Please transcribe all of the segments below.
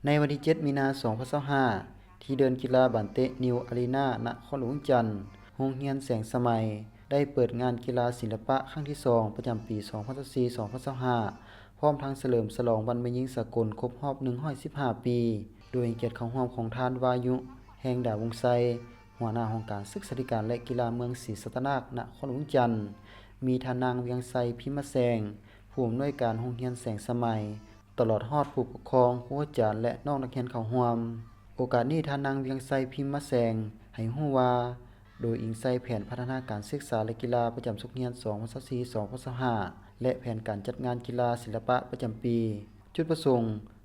ໃນວັນທີເຈັດ ມີນາ ສອງພັນຊາວຫ້າ ທີ່ເດີ່ນກິລາບານເຕະນິວອາຣີນາ ນະຄອນຫຼວງວຽງຈັນ, ໂຮງຮຽນແສງສະໄໝ ໄດ້ເປີດງານກິລາສິລະປະຄັ້ງທີສອງ ປະຈຳປີ ສອງພັນຊາວສີ່ ສອງພັນຊາວຫ້າ ພ້ອມທັງສະເຫຼີມສະຫຼອງວັນແມ່ຍິງສາກົນຄົບຮອບ ໜຶ່ງຮ້ອຍສິບຫ້າປີ, ໂດຍໃຫ້ກຽດເຂົ້າຮ່ວມຂອງທ່ານ ວາຍຸ ແຮງດາວົງໄຊ, ຫົວໜ້າຫ້ອງການສຶກສາທິການ ແລະ ກິລາເມືອງສີສັດຕະນາກ ນະຄອນຫຼວງວຽງຈັນ, ມີທ່ານນາງ ວຽງໄຊ ພິມມະແສງ, ຜູ້ອຳນວຍການໂຮງຮຽນແສງສະໄໝ, ຕະຫຼອດຮອດຜູ້ປົກຄອງ, ຄູອາຈານ ແລະ ນ້ອງນັກຮຽນເຂົ້າຮ່ວມ. ໂອກາດນີ້ ທ່ານນາງ ວຽງໄຊ ພິມມະແສງ ໃຫ້ຮູ້ວ່າ, ໂດຍອີງໃສ່ແຜນພັດທະນາການສຶກສາ ແລະ ກິລາປະຈຳສົກຮຽນ ສອງພັນຊາວສີ່ ສອງພັນຊາວຫ້າ ແລະ ແຜນການຈັດງານກິລາສິລະປະປະຈຳປີ, ຈຸດປະສົງ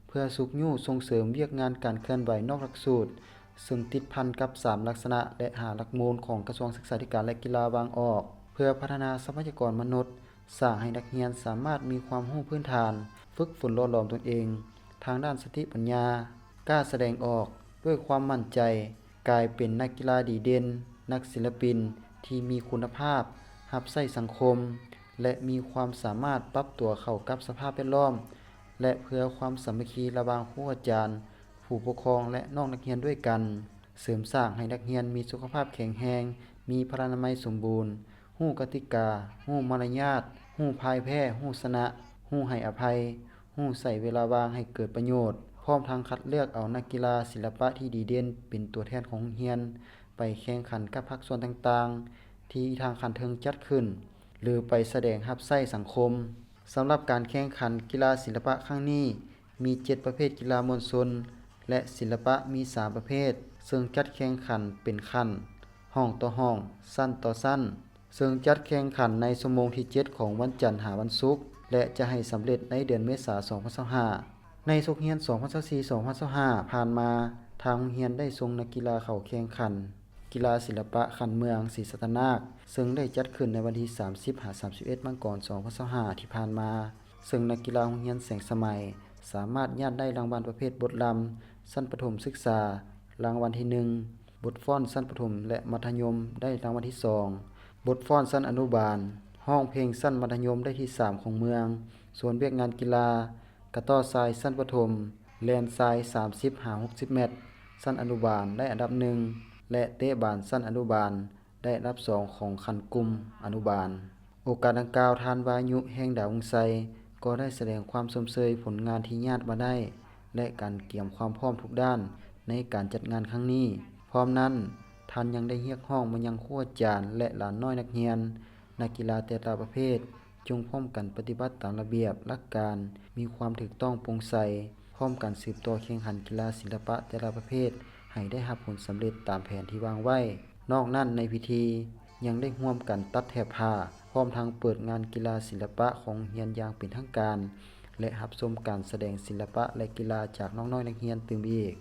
ເພື່ອຊຸກຍູ້ສົ່ງເສີມວຽກງານການເຄື່ອນໄຫວນອກຫຼັກສູດ, ເຊິ່ງຕິດພັນກັບສາມລັກສະນະ ແລະ ຫ້າຫຼັກມູນຂອງກະຊວງສຶກສາທິການ ແລະ ກິລາວາງອອກ, ເພື່ອພັດທະນາຊັບພະຍາກອນມະນຸດ, ສ້າງໃຫ້ນັກຮຽນສາມາດມີຄວາມຮູ້ພື້ນຖານ, ຝຶກຝົນຫຼໍ່ຫຼອມຕົນເອງທາງດ້ານສະຕິປັນຍາ, ກ້າສະແດງອອກດ້ວຍຄວາມໝັ້ນໃຈ, ກາຍເປັນນັກກິລາດີເດັ່ນ, ນັກສິລະປິນທີ່ມີຄຸນນະພາບ, ຮັບໃຊ້ສັງຄົມ ແລະ ມີຄວາມສາມາດປັບຕົວເຂົ້າກັບສະພາບແວດລ້ອມ ແລະ ເພື່ອຄວາມສາມັກຄີລະຫວ່າງຄູອາຈານ, ຜູ້ປົກຄອງ ແລະ ນ້ອງນັກຮຽນດ້ວຍກັນ, ເສີມສ້າງໃຫ້ນັກຮຽນມີສຸຂະພາບແຂງແຮງ, ມີພະລານາໄມສົມບູນ, ຮູ້ກະຕິກາ, ຮູ້ມາລະຍາດ, ຮູ້ພ່າຍແພ້, ຮູ້ຊະນະ, ຮູ້ໃຫ້ອະໄພ, ຮູ້ໃຊ້ເວລາວ່າງໃຫ້ເກີດປະໂຫຍດ, ພ້ອມທັງຄັດເລືອກເອົານັກກິລາສິລະປະທີ່ດີເດັ່ນເປັນຕົວແທນຂອງໂຮງຮຽນໄປແຂ່ງຂັນກັບພາກສ່ວນຕ່າງໆ ທີ່ທາງຂັ້ນເທິງຈັດຂຶ້ນ ຫຼື ໄປສະແດງຮັບໃຊ້ສັງຄົມ. ສຳລັບການແຂ່ງຂັນກິລາສິລະປະຄັ້ງນີ້ ມີເຈັດປະເພດກິລາມວນຊົນ ແລະ ສິລະປະມີສາມປະເພດ, ເຊິ່ງຈັດແຂ່ງຂັນເປັນຂັ້ນຫ້ອງຕໍ່ຫ້ອງ, ຊັ້ນຕໍ່ຊັ້ນ, ເຊິ່ງຈັດແຂ່ງຂັນໃນຊົ່ວໂມງທີເຈັດຂອງວັນຈັນຫາວັນສຸກ ແລະ ຈະໃຫ້ສຳເລັດໃນເດືອນເມສາ ສອງພັນຊາວຫ້າ. ໃນສົກຮຽນ ສອງພັນຊາວສີ່ ສອງພັນຊາວຫ້າ ຜ່ານມາ, ທາງໂຮງຮຽນໄດ້ສົ່ງນັກກິລາເຂົ້າແຂ່ງຂັນ ກິລາສິລະປະຂັ້ນເມືອງສີສັດຕະນາກ, ເຊິ່ງໄດ້ຈັດຂຶ້ນໃນວັນທີສາມສິບ ຫາ ສາມສິບເອັດ ມັງກອນ ສອງພັນຊາວຫ້າ ທີ່ຜ່ານມາ, ເຊິ່ງນັກກິລາໂຮງຮຽນແສງສະໄໝ ສາມາດຍາດໄດ້ລາງວັນປະເພດບົດລຳຊັ້ນປະຖົມສຶກສາ, ລາງວັນທີໜຶ່ງ, ບົດຟ້ອນຊັ້ນປະຖົມ ແລະ ມັດທະຍົມ ໄດ້ລາງວັນທີສອງ, ບົດຟ້ອນຊັ້ນອະນຸບານ, ຮ້ອງເພງຊັ້ນມັດທະຍົມ ໄດ້ທີສາມຂອງເມືອງ, ສ່ວນວຽກງານກິລາ ກະຕໍ່ຊາຍຊັ້ນປະຖົມ, ແລ່ນຊາຍສາມສິບ ຫາ ຫົກສິບແມັດ ຊັ້ນອະນຸບານ ໄດ້ອັນດັບໜຶ່ງ ແລະ ເຕະບານຊັ້ນອະນຸບານ ໄດ້ອັນດັບສອງຂອງຂັ້ນກຸ່ມອະນຸບານ. ໂອກາດດັ່ງກ່າວ, ທ່ານ ວາຍຸ ແຮງດາວົງໄຊ ກໍໄດ້ສະແດງຄວາມຊົມເຊີຍຜົນງານທີ່ຍາດມາໄດ້ ແລະ ການກຽມຄວາມພ້ອມທຸກດ້ານໃນການຈັດງານຄັ້ງນີ້. ພ້ອມນັ້ນ, ທ່ານຍັງໄດ້ຮຽກຮ້ອງມາຍັງຄູອາຈານ ແລະ ຫຼານນ້ອຍນັກຮຽນ, ນັກກິລາແຕ່ລະປະເພດ, ຈົ່ງພ້ອມກັນປະຕິບັດຕາມລະບຽບ, ຫຼັກການ, ມີຄວາມຖືກຕ້ອງໂປ່ງໃສ, ພ້ອມກັນສືບຕໍ່ແຂ່ງຂັນກິລາສິລະປະແຕ່ລະປະເພດ ໃຫ້ໄດ້ຮັບຜົນສຳເລັດຕາມແຜນທີ່ວາງໄວ້. ນອກນັ້ນ, ໃນພິທີຍັງໄດ້ຮ່ວມກັນຕັດແຖບຜ້າ, ພ້ອມທັງເປີດງານກິລາສິລະປະຂອງໂຮງຮຽນຢ່າງເປັນທາງການ ແລະ ຮັບຊົມການສະແດງສິລະປະ ແລະ ກິລາຈາກນ້ອງໆນັກຮຽນຕື່ມອີກ.